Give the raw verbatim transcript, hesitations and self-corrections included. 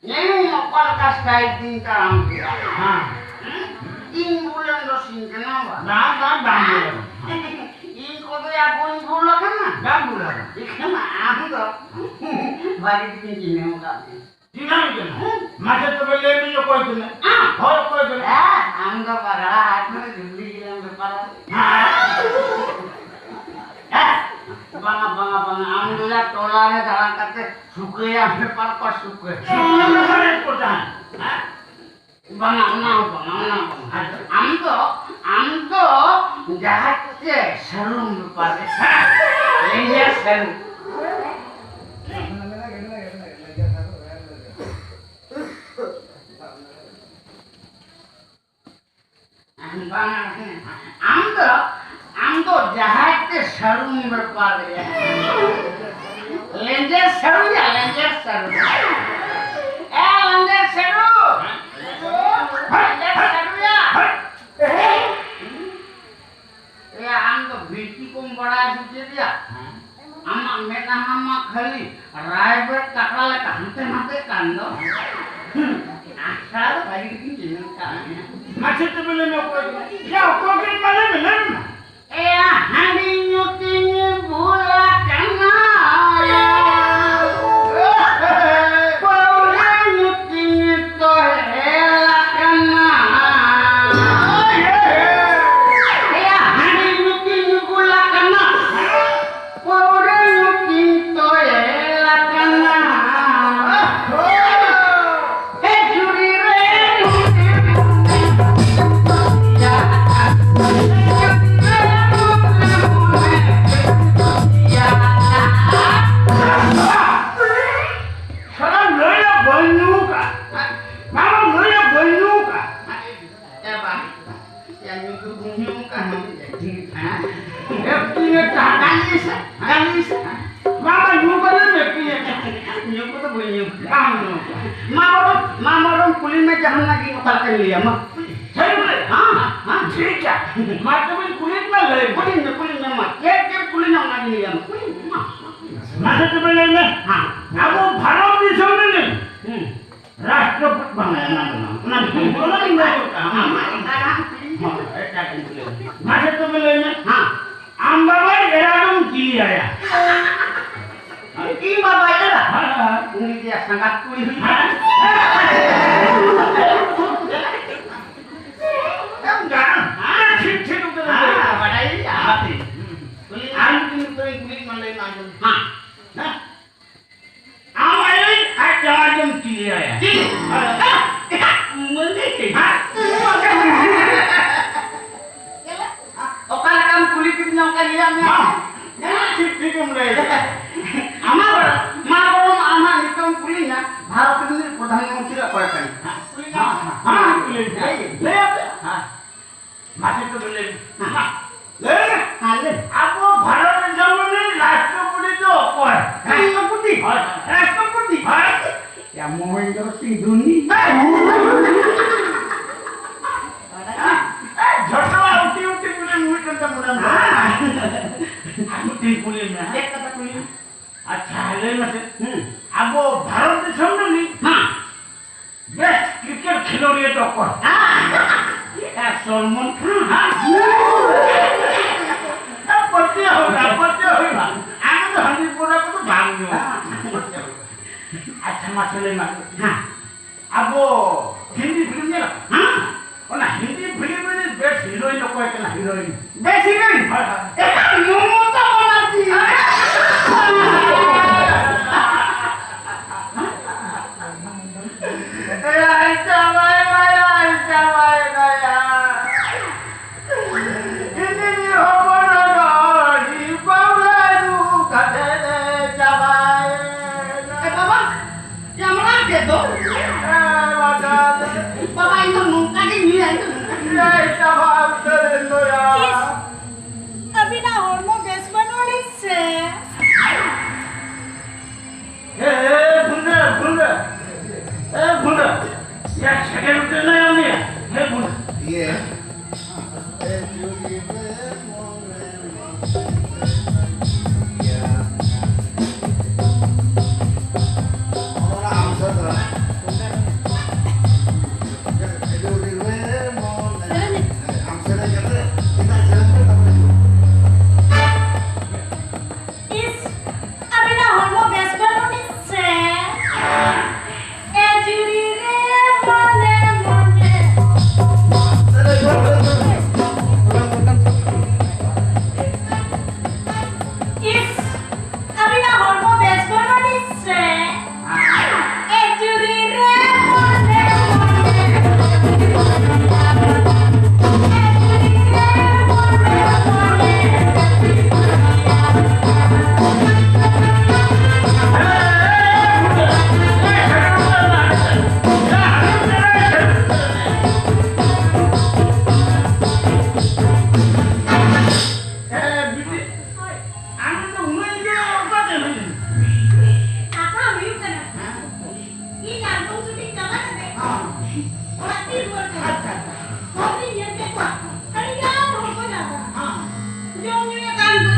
ᱧᱮᱞ ᱢᱮ ᱚᱠᱟ ᱞᱮᱠᱟ style ᱛᱤᱧ ᱛᱟᱲᱟᱢ ᱠᱮᱫᱟ᱾ ᱦᱮᱸ᱾ ᱦᱮᱸ? ᱤᱧ ᱵᱷᱩᱞᱮᱱ ᱫᱚ ᱥᱤᱧ ᱠᱟᱱᱟ ᱵᱟᱝ? ᱵᱟᱝ, ᱵᱟᱝ, ᱵᱟᱝ ᱵᱷᱩᱞ ᱟᱠᱟᱱᱟ᱾ ᱤᱧ ᱠᱚᱫᱚ ᱭᱟ ᱵᱟᱹᱧ ᱵᱷᱩᱞ ᱟᱠᱟᱱᱟ᱾ ᱵᱟᱝ ᱵᱷᱩᱞ ᱟᱠᱟᱱᱟ᱾ ᱮᱱᱠᱷᱟᱱ ᱟᱢ ᱫᱚ ᱵᱷᱟᱜᱮ ᱴᱷᱤᱠᱤᱧ ᱪᱤᱱᱦᱟᱹᱣ ᱟᱠᱟᱫ ᱢᱮᱭᱟ᱾ ᱪᱤᱱᱦᱟᱹᱣ ᱠᱟᱱᱟ? ᱦᱮᱸ᱾ ᱢᱟᱥᱮ ᱛᱚᱵᱮ ᱞᱟᱹᱭ ᱢᱮ, ᱚᱠᱚᱭ ᱠᱟᱱᱟᱭ? ᱟᱢ᱾ ᱦᱳᱭ, ᱚᱠᱚᱭ ᱠᱟᱱᱟᱭ? ᱦᱮᱸ, ᱟᱢ ᱫᱚ ᱯᱟᱜᱽᱞᱟ ᱦᱟᱴ ᱨᱮ ᱡᱷᱩᱞᱤ ᱜᱮᱞᱟᱝ ᱵᱮᱯᱟᱨᱟ᱾ ᱦᱮᱸ᱾ ᱦᱮᱸ᱾ ᱵᱟᱝᱟ, ᱵᱟᱝᱟ, ᱵᱟᱝᱟ, ᱟᱢ ᱫᱚ ᱭᱟ ᱴᱚᱞᱟ ᱨᱮ ᱫᱟᱬᱟ ᱠᱟᱛᱮ ᱥᱩᱠᱟᱹᱭᱟ ᱵᱮᱯᱟᱨ ᱠᱚ ᱥᱩᱠᱟᱹ᱾ ᱥᱩᱠᱟᱹ ᱵᱮᱯᱟᱨ ᱠᱚ ᱛᱟᱦᱮᱸ᱾ ᱦᱮᱸ? ᱵᱟᱝᱟ, ᱚᱱᱟ ᱦᱚᱸ ᱵᱟᱝᱟ, ᱚᱱᱟ ᱦᱚᱸ ᱵᱟᱝᱟ᱾ ᱟᱪᱪᱷᱟ᱾ ᱟᱢ ᱫᱚ, ᱟᱢ ᱫᱚ ᱡᱟᱦᱟᱸ ᱪᱮ ᱥᱟᱹᱨᱩᱢ ᱵᱮᱯᱟᱨ ᱨᱮ᱾ ᱞᱮᱸᱡᱮᱨ ᱥᱟᱹᱨᱩ᱾ ᱵᱟᱝᱟ, ᱟᱢ ᱫᱚ, ᱟᱢ ᱫᱚ ᱡᱟᱦᱟᱸᱭ ᱛᱮ ᱥᱟᱹᱨᱩᱢ ᱵᱮᱯᱟᱨᱮᱭᱟ᱾ ᱞᱮᱸᱡᱮᱨ ᱥᱟᱹᱨᱩᱭᱟ, ᱞᱮᱸᱡᱮᱨ ᱥᱟᱹᱨᱩ᱾ ᱮ, ᱞᱮᱸᱡᱮᱨ ᱥᱟᱹᱨᱩ᱾ ᱞᱮᱸᱡᱮᱨ ᱥᱟᱹᱨᱩᱭᱟ᱾ ᱮ, ᱟᱢ ᱫᱚ ᱵᱤᱱᱛᱤ ᱠᱚᱢ ᱵᱟᱲᱟᱭᱟ ᱥᱮ ᱪᱮᱫ ᱭᱟ? ᱟᱢᱟᱜ ᱢᱮᱫᱦᱟ ᱢᱟ ᱠᱷᱟᱹᱞᱤ ᱨᱟᱭᱵᱟᱨ ᱠᱟᱠᱲᱟ ᱞᱮᱠᱟ ᱦᱟᱱᱛᱮ ᱱᱟᱛᱮ ᱠᱟᱱ ᱫᱚ᱾ ᱟᱪᱪᱷᱟ, ᱫᱚ ᱵᱷᱟᱹᱜᱤ ᱴᱷᱤᱠᱤᱧ ᱪᱤᱱᱦᱟᱹᱣ ᱠᱟᱜ ᱢᱮᱭᱟ᱾ ᱢᱟᱥᱮ ᱛᱚᱵᱮ ᱞᱟᱹᱭ ᱢᱮ, ᱚᱠᱚᱭ ᱠᱟᱱᱟᱭ? ᱭᱟ, ᱚᱠᱚᱭ ᱠᱟᱱᱟᱭ ᱢᱟ ᱞᱟᱹᱭ ᱢᱮ, ᱞᱟᱹᱭ ᱢᱮ ᱢᱟ᱾ ᱮᱭᱟ, ᱦᱟᱺᱰᱤ ᱧᱩ ᱛᱤᱧ ᱵᱷᱩᱞ ᱟᱠᱟᱱᱟ᱾ ᱯᱟᱹᱣᱨᱟᱹ ᱧᱩ ᱛᱤᱧ ᱛᱚᱦᱮᱞ ᱟᱠᱟᱱᱟ᱾ ᱮᱭᱟ, ᱦᱟᱺᱰᱤ ᱧᱩ ᱛᱤᱧ ᱵᱷᱩᱞ ᱟᱠᱟᱱᱟ᱾ ᱯᱟᱹᱣᱨᱟᱹ ᱧᱩ ᱛᱤᱧ ᱛᱚᱦᱮᱞ ᱟᱠᱟᱱᱟ᱾ ᱮ ᱡᱩᱨᱤ ᱨᱮ ᱥᱟᱞᱟ ᱞᱟᱹᱭᱟ ᱵᱟᱹᱧ ᱧᱩ ᱠᱟᱜ᱾ ᱵᱟᱵᱟ ᱞᱟᱹᱭᱟ ᱵᱟᱹᱧ ᱧᱩ ᱠᱟᱜ᱾ ᱮ ᱵᱟ, ᱭᱟ ᱧᱩ ᱫᱚ ᱵᱟᱹᱧ ᱧᱩ ᱠᱟᱜ᱾ ᱦᱮᱸ? ᱮ ᱛᱤᱧ ᱢᱮ ᱪᱟ ᱠᱟᱹᱧ ᱥᱮ, ᱠᱟᱹᱧ ᱥᱮ᱾ ᱵᱟᱵᱟ ᱧᱩ ᱠᱟᱛᱮ ᱢᱮ ᱛᱤᱧ ᱢᱮ᱾ ᱧᱩ ᱠᱚᱫᱚ ᱵᱟᱹᱧ ᱧᱩ ᱠᱟᱜ᱾ ᱵᱟᱢ ᱧᱩ ᱠᱟᱜ᱾ ᱢᱟ ᱵᱚᱨᱚᱝ, ᱢᱟ ᱵᱚᱨᱚᱝ ᱠᱩᱞᱤ ᱢᱮ ᱡᱟᱦᱟᱱᱟᱜ ᱜᱮ ᱚᱠᱟ ᱞᱮᱠᱟᱧ ᱞᱟᱹᱭᱟ ᱢᱟ᱾ ᱥᱟᱹᱨᱤ ᱜᱮ? ᱦᱮᱸ, ᱦᱮᱸ᱾ ᱴᱷᱤᱠ ᱜᱮᱭᱟ᱾ ᱢᱟ ᱛᱚᱵᱮᱧ ᱠᱩᱞᱤᱭᱮᱫ ᱢᱮ, ᱞᱟᱹᱭ ᱢᱮ᱾ ᱠᱩᱞᱤᱧ ᱢᱮ, ᱠᱩᱞᱤᱧ ᱢᱮ, ᱢᱟ᱾ ᱪᱮᱫ, ᱪᱮᱫ ᱠᱩᱞᱤᱧ ᱢᱮ, ᱚᱱᱟᱜᱤᱧ ᱞᱟᱹᱭᱟᱢᱟ᱾ ᱠᱩᱞᱤᱧ ᱢᱮ, ᱢᱟ, ᱢᱟ, ᱠᱩᱞᱤᱧ ᱢᱮ᱾ ᱢᱟᱥᱮ ᱛᱚᱵᱮ ᱞᱟᱹᱭ ᱢᱮ᱾ ᱦᱮᱸ᱾ ᱟᱵᱚ ᱵᱷᱟᱨᱚᱛ ᱫᱤᱥᱚᱢ ᱨᱤᱱᱤᱡ ᱦᱩᱸ᱾ ᱦᱮᱸ? ᱮᱢ ᱜᱟᱱ᱾ ᱦᱮᱸ, ᱴᱷᱤᱠ, ᱴᱷᱤᱠ ᱩᱛᱟᱹᱨ ᱮᱢ ᱞᱟᱹᱭ ᱠᱮᱫᱟ᱾ ᱦᱮᱸ, ᱵᱟᱰᱟᱭ ᱜᱮᱭᱟ᱾ ᱦᱮᱸ, ᱴᱷᱤᱠ᱾ ᱠᱩᱞᱤ ᱟᱨ ᱢᱤᱫᱴᱮᱱ ᱩᱛᱟᱹᱨ ᱤᱧ ᱠᱩᱞᱤᱭᱮᱫ ᱢᱮᱭᱟ, ᱞᱟᱹᱭ ᱢᱮ ᱟᱸᱡᱚᱢ᱾ ᱦᱮᱸ᱾ ᱦᱮᱸ? ᱟᱢ ᱟᱭᱳᱭᱤᱡ ᱟᱡ ᱡᱟᱶᱟᱭ ᱫᱚᱢ ᱪᱤᱞᱤᱭᱟᱭᱟ? ᱪᱤᱞᱤ? ᱦᱮᱸ? ᱢᱟᱹᱞᱤᱠ᱾ ᱦᱮᱸ? ᱚᱠᱟ ᱞᱮᱠᱟᱢ ᱠᱩᱞᱤ ᱠᱤᱫᱤᱧᱟ, ᱚᱱᱠᱟᱧ ᱞᱟᱹᱭᱟᱫ ᱢᱮᱭᱟ᱾ ᱦᱮᱸ᱾ ᱦᱮᱸ, ᱴᱷᱤᱠ, ᱴᱷᱤᱠ ᱮᱢ ᱞᱟᱹᱭ ᱠᱮᱫᱟ᱾ ᱟᱢᱟᱜ ᱵᱟᱲᱟ-, ᱢᱟ ᱵᱚᱨᱚᱝ ᱟᱢ ᱦᱟᱸᱜ ᱱᱤᱛᱚᱜ ᱮᱢ ᱠᱩᱞᱤᱧᱟ, ᱵᱷᱟᱨᱚᱛ ᱨᱤᱱᱤᱡ ᱯᱨᱚᱫᱷᱟᱱ ᱢᱚᱱᱛᱨᱤ ᱚᱠᱚᱭ ᱠᱟᱱᱟᱭ? ᱦᱮᱸ, ᱠᱩᱞᱤ ᱦᱮᱸ, ᱢᱮ᱾ ᱦᱮᱸ, ᱦᱮᱸ, ᱠᱩᱞᱤ ᱢᱮ᱾ ᱞᱟᱹᱭ, ᱞᱟᱹᱭ ᱟᱯᱮ᱾ ᱦᱮᱸ᱾ ᱢᱟᱥᱮ ᱛᱚᱵᱮ ᱞᱟᱹᱭ ᱢᱮ᱾ ᱦᱮᱸ᱾ ᱢᱟ, ᱞᱟᱹᱭ ᱢᱮ᱾ ᱦᱮᱸ, ᱞᱟᱹᱭ ᱢᱮ᱾ ᱟᱵᱚ ᱵᱷᱟᱨᱚᱛ ᱫᱤᱥᱚᱢ ᱨᱤᱱᱤᱡ ᱨᱟᱥᱴᱨᱚᱯᱚᱛᱤ ᱫᱚ ᱚᱠᱚᱭ? ᱨᱟᱥᱴᱨᱚᱯᱚᱛᱤ? ᱦᱳᱭ᱾ ᱨᱟᱥᱴᱨᱚᱯᱚᱛᱤ? ᱦᱳᱭ᱾ ᱭᱟ, ᱢᱚᱦᱮᱱᱫᱨᱚ ᱥᱤᱝ ᱫᱷᱳᱱᱤ᱾ ᱦᱮᱸ? ᱮ, ᱡᱷᱚᱛᱚᱣᱟᱜ ᱩᱴᱤ ᱩᱴᱤ ᱠᱩᱞᱤ ᱢᱤᱫᱴᱮᱱ ᱛᱮ ᱢᱚᱱᱮ ᱢᱮ᱾ ᱦᱮᱸ᱾ ᱟᱨ ᱢᱤᱫᱴᱮᱱ ᱠᱩᱞᱤ ᱢᱮ᱾ ᱪᱮᱫ ᱠᱟᱛᱷᱟ ᱠᱩᱞᱤ ᱢᱮ? ᱟᱪᱪᱷᱟ, ᱞᱟᱹᱭ ᱢᱮᱥᱮ᱾ ᱦᱩᱸ᱾ ᱟᱵᱚ ᱵᱷᱟᱨᱚᱛ ᱫᱤᱥᱚᱢ ᱨᱤᱱᱤᱡ ᱦᱮᱸ᱾ Best cricket ᱠᱷᱮᱞᱳᱰᱤᱭᱟᱹ ᱫᱚ ᱚᱠᱚᱭ? ᱦᱮᱸ᱾ ᱮ, ᱥᱚᱞᱢᱚᱱ ᱠᱷᱟᱱ᱾ ᱦᱮᱸ᱾ ᱮ, ᱯᱟᱹᱛᱭᱟᱹᱣ ᱦᱩᱭᱩᱜᱼᱟ, ᱯᱟᱹᱛᱭᱟᱹᱣ ᱦᱩᱭᱩᱜᱼᱟ᱾ ᱟᱢ ᱫᱚ ᱦᱟᱺᱰᱤ ᱯᱟᱹᱣᱨᱟᱹ ᱠᱚᱫᱚ ᱵᱟᱢ ᱧᱩᱭᱟ᱾ ᱦᱮᱸ᱾ ᱟᱪᱪᱷᱟ, ᱢᱟᱥᱮ ᱞᱟᱹᱭ ᱢᱮ᱾ ᱦᱮᱸ᱾ ᱟᱵᱚ ᱦᱤᱱᱫᱤ ᱯᱷᱤᱞᱢ ᱧᱮᱞ ᱟᱠᱟᱫ? ᱦᱮᱸ᱾ ᱚᱱᱟ ᱦᱤᱱᱫᱤ ᱯᱷᱤᱞᱢ ᱨᱤᱱᱤᱡ best heroine ᱚᱠᱚᱭ ᱠᱟᱱᱟ, heroine? Best heroine? ᱦᱳᱭ, ᱦᱳᱭ᱾ ᱮ, ᱢᱚᱢᱚᱛᱟ ᱵᱟᱱᱟᱨᱡᱤ᱾ ᱮᱭᱟᱭ ᱪᱟᱵᱟᱭᱮᱱᱟ, ᱮᱭᱟᱭ ᱪᱟᱵᱟᱭᱮᱱᱟ, ᱭᱟ᱾ ᱤᱧᱤᱡ ᱦᱚᱯᱚᱱ ᱫᱚ ᱯᱟᱹᱣᱨᱟᱹ ᱧᱩ ᱠᱟᱛᱮ ᱮ ᱪᱟᱵᱟᱭᱮᱱᱟ᱾ ᱮ ᱵᱟᱵᱟ, ᱪᱟᱢᱲᱟ ᱜᱮ ᱫᱚ᱾ ᱮ ᱵᱟᱵᱟ᱾ ᱵᱟᱵᱟ, ᱤᱧ ᱫᱚ ᱱᱚᱝᱠᱟ ᱜᱤᱧ ᱧᱩᱭᱟ, ᱤᱧ ᱫᱚ ᱱᱚᱝᱠᱟ ᱜᱤᱧ ᱧᱩᱭᱟ᱾ ᱮᱭᱟᱭ ᱪᱟᱵᱟ ᱩᱛᱟᱹᱨᱮᱱ ᱫᱚᱭᱟ᱾ ᱤᱥ, ᱟᱹᱵᱤᱱᱟᱜ ᱦᱚᱲᱢᱚ ᱵᱮᱥ ᱵᱟᱹᱱᱩᱜ ᱟᱹᱱᱤᱡ ᱥᱮ? ᱮ, ᱮ, ᱵᱷᱩᱱᱰᱟᱹ, ᱵᱷᱩᱱᱰᱟᱹ᱾ ᱮ, ᱵᱷᱩᱱᱰᱟᱹ᱾ ᱭᱟ, ᱥᱮᱴᱮᱨ ᱩᱛᱟᱹᱨ ᱮᱱᱟᱭ ᱩᱱᱤ᱾ ᱦᱮ, ᱵᱷᱩᱱᱰᱟᱹ᱾ ᱤᱭᱟᱹ᱾ ᱤᱧ ᱟᱨ ᱵᱚᱝᱥᱚ ᱴᱷᱤᱠ ᱪᱟᱵᱟ ᱠᱟᱛᱮ ᱦᱮᱸ᱾ ᱚᱲᱟᱜ ᱛᱤᱧ ᱨᱩᱣᱟᱹᱲ ᱠᱟᱱᱟ᱾ ᱟᱪᱪᱷᱟ, ᱟᱪᱪᱷᱟ᱾ ᱦᱚᱲ ᱤᱧ ᱧᱮᱞ ᱠᱮᱫ ᱠᱚᱣᱟ, ᱟᱹᱰᱤ ᱜᱟᱱ ᱦᱚᱲ ᱠᱚ ᱡᱟᱣᱨᱟ ᱟᱠᱟᱱᱟ᱾ ᱦᱮᱸ᱾ ᱡᱚᱢ ᱧᱩᱭᱮᱫ ᱠᱟᱱ ᱠᱚ,